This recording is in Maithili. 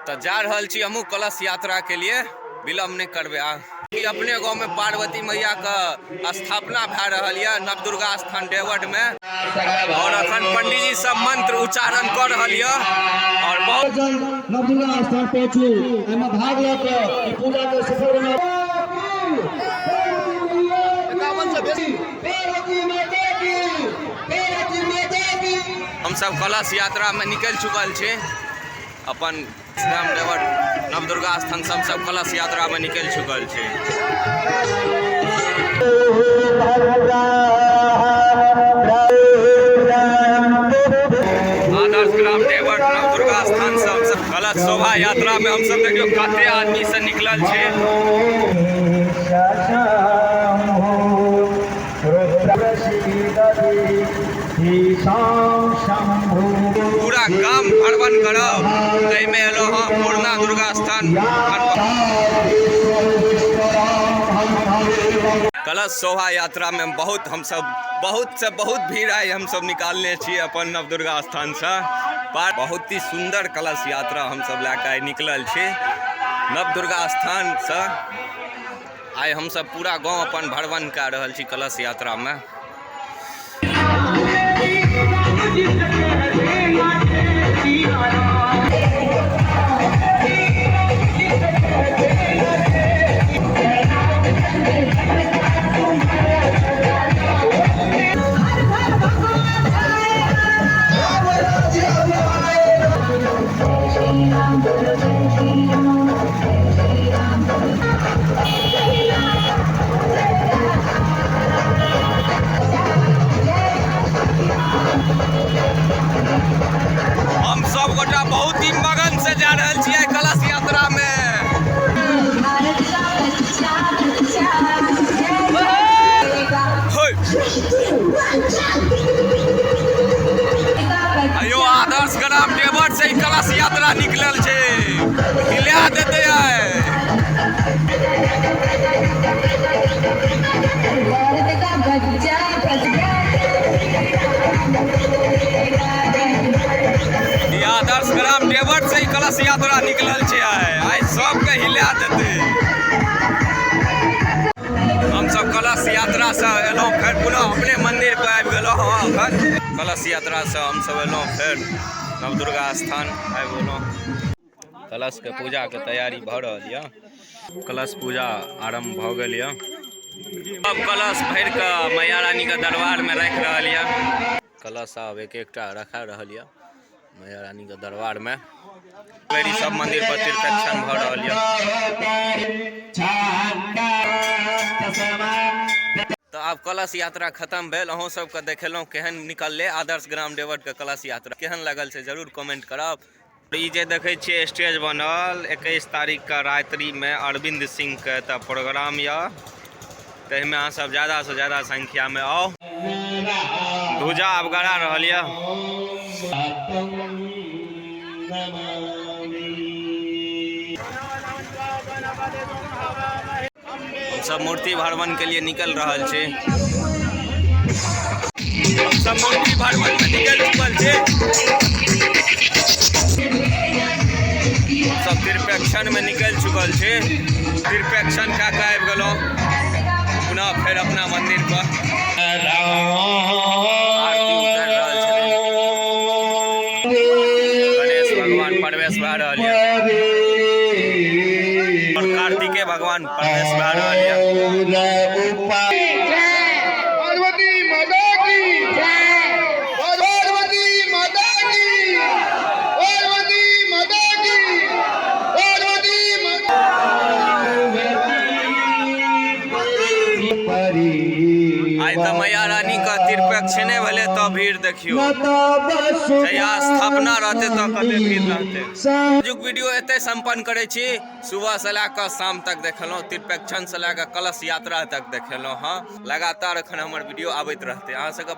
तऽ जा रहल छी हमहूँ कलश यात्राके लिए। विलम्ब नहि करबै। आ ई अपने गाँवमे पार्वती मैयाके स्थापना भए रहल यऽ नवदुर्गा स्थान डेवढ़मे, और अखन पंडीजी सब मंत्र उच्चारण कऽ रहल यऽ और बहुत नवदुर्गा स्थान पहुँचू, एहिमे भाग लऽ कऽ ई पूजा के सफल बनाउ। हमसब कलश यात्रामे निकलि चुकल छी। अपन ग्राम देवर नवदुर्गा स्थान से हमसब कलश यात्रा में निकलि चुकल छी। आदर्श ग्राम देवर नवदुर्गा स्थान से हमसब कलश शोभा यात्रा में हमसब देखियौ कते आदमी से निकलल छी। पूरा गाम भ्रमण करब ताहिमे एलहुँ हँ पूर्णा दुर्गा स्थान। कलश शोभा यात्रा में बहुत हमसब बहुत से बहुत भीड़ आइ हमसब निकालने छी अपन नवदुर्गा स्थान से। बहुत ही सुंदर कलश यात्रा हमसब लए कऽ आइ निकलल छी नवदुर्गा स्थान से। आइ हमसब पूरा गाँव अपन भ्रमण कए रहल छी कलश यात्रा में। हम सब गोटा बहुत ही मगन से जा रहल छियै कलश यात्रा में। अयो आदर्श ग्राम देवर से कलश यात्रा निकलल छै, हिला देते आइ। आदर्श ग्राम देवर से कलश यात्रा निकलल छै आइ, आइ सबके हिला देते। हम सब कलश यात्रा से एलहुँ फेर पुनः अपने मंदिर पर आबि गेलहुँ। हँ, अखन कलश यात्रा से हम सब एलहुँ फेर नवदुर्गा स्थान आबि गेलहुँ। कलश के पूजा के तैयारी भऽ रहल यऽ, कलश पूजा आरम्भ भऽ गेल यऽ। अब कलश भरि कऽ मैया रानी के दरबार में राखि रहल यऽ। कलश आब एक एकटा रखा रहल यऽ मैया रानी के दरबार में। बेरी सब मंदिर पर तीर्थक्षण भऽ रहल यऽ। तऽ आब कलश यात्रा खत्म भेल। अहूँ सबके देखेलहुँ केहन निकललै आदर्श ग्राम देवट के कलश यात्रा, केहन लगल से जरूर कमेंट करब। ई जे देखै छियै स्टेज बनल, 21 तारीख के रात्रि में अरविंद सिंह के एतऽ प्रोग्राम यऽ, ताहिमे अहाँ सब ज्यादा से ज्यादा संख्या में आउ। ध्वजा आब गड़ा रहल यऽ। हम सब मूर्ति भ्रमण के लिए निकल रहल छी। हम सब मूर्ति भ्रमण में निकल चुकल छी। हम सब त्रिपेक्षण में निकल चुकल छी। त्रिपेक्षण कए कऽ आबि गेलहुँ पुनः फेर अपना मंदिर पर। आरती उतरि रहल छथिन, गणेश भगवान प्रवेश भए रहल यऽ और कार्तिकेय भगवान प्रवेश भए रहल यऽ। पार्वती माता की, पार्वती माता की, पार्वती माता की, पार्वती माता। आइ तऽ मैया रानी के तिरपेक्षणे भेलै तऽ भीड़ देखियौ, जहिया स्थापना रहतै तऽ कते भीड़ रहतै। आजुक वीडियो एतै सम्पन्न करै छी। सुबह से लए कऽ शाम तक देखेलहुँ, तिरपेक्षण से लए कऽ कलश यात्रा तक देखेलहुँ। हँ, लगातार एखन हमर वीडियो आबैत रहतै अहाँ सबके।